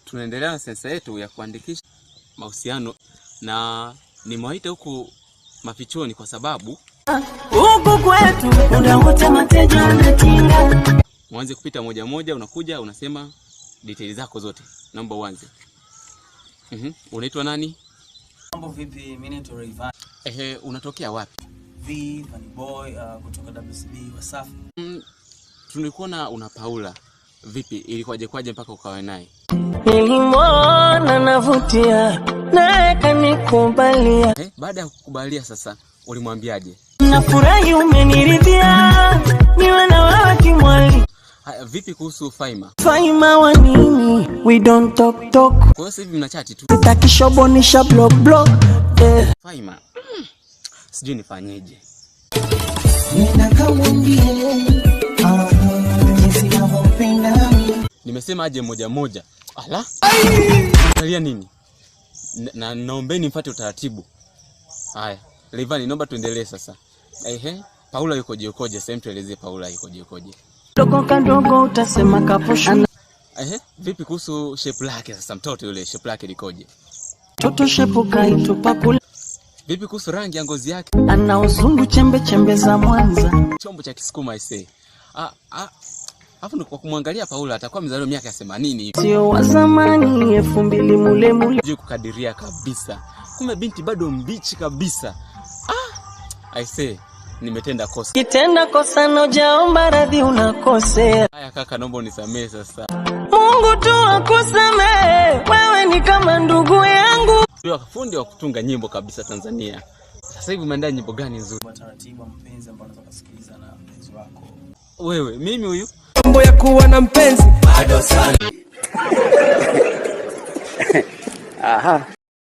Tunaendelea na sensa yetu ya kuandikisha mahusiano na nimewaita huku mafichoni kwa sababu huku kwetu muda wote mateja anatinga. Mwanze kupita moja moja, unakuja unasema details zako zote. Naomba uanze. Unaitwa nani? Mambo vipi? Mimi naitwa Rayvanny. Ehe, unatokea wapi? V Vanny Boy, kutoka WCB Wasafi. Tulikuona una Paula. Vipi, ilikuwaje kwaje mpaka ukawa naye? Nilimwona navutia, naye kanikubalia. Baada ya kukubalia sasa ulimwambiaje? Nafurahi umeniridhia, niwe na wewe kimwali. Haya, vipi kuhusu Faima? Faima wa nini? We don't talk talk. Kwa hiyo sasa hivi mnachati tu. Takishobonisha block block. Eh. Faima. Sijui nifanyeje. Nenda kamwambie, ah, jinsi navyopenda mimi. Nimesema aje moja moja. Ala? Angalia nini? Na naombeni mfuate utaratibu. Haya, Rayvanny, naomba tuendelee sasa. Ehe, Paula yukoje yukoje? Sasa tuelezee Paula yukoje yukoje. Dogo kadogo utasema kaposha. Ehe, vipi kuhusu shape lake sasa, mtoto yule shape lake likoje? Toto shepu kaitupa kule. Vipi kuhusu rangi ya ngozi yake? Ana uzungu chembe chembe za Mwanza. Chombo cha Kisukuma aisee. Ah ah. Alafu kwa kumwangalia Paula atakuwa amezaliwa miaka ya 80 hivi. Sio wa zamani 2000 mule mule. Sijui kukadiria kabisa. Kumbe binti bado mbichi kabisa. Ah, aisee, nimetenda kosa. Kitenda kosa na hujaomba radhi unakosea. Haya kaka, naomba unisamee sasa. Mungu tu akusamee, wewe ni kama ndugu yangu. Wewe fundi wa kutunga nyimbo kabisa Tanzania. Sasa hivi umeandaa nyimbo gani nzuri? Taratibu wa mpenzi ambao unaweza kusikiliza na mpenzi wako. Wewe, mimi huyu? Mambo ya kuwa na mpenzi Bado sana. Aha.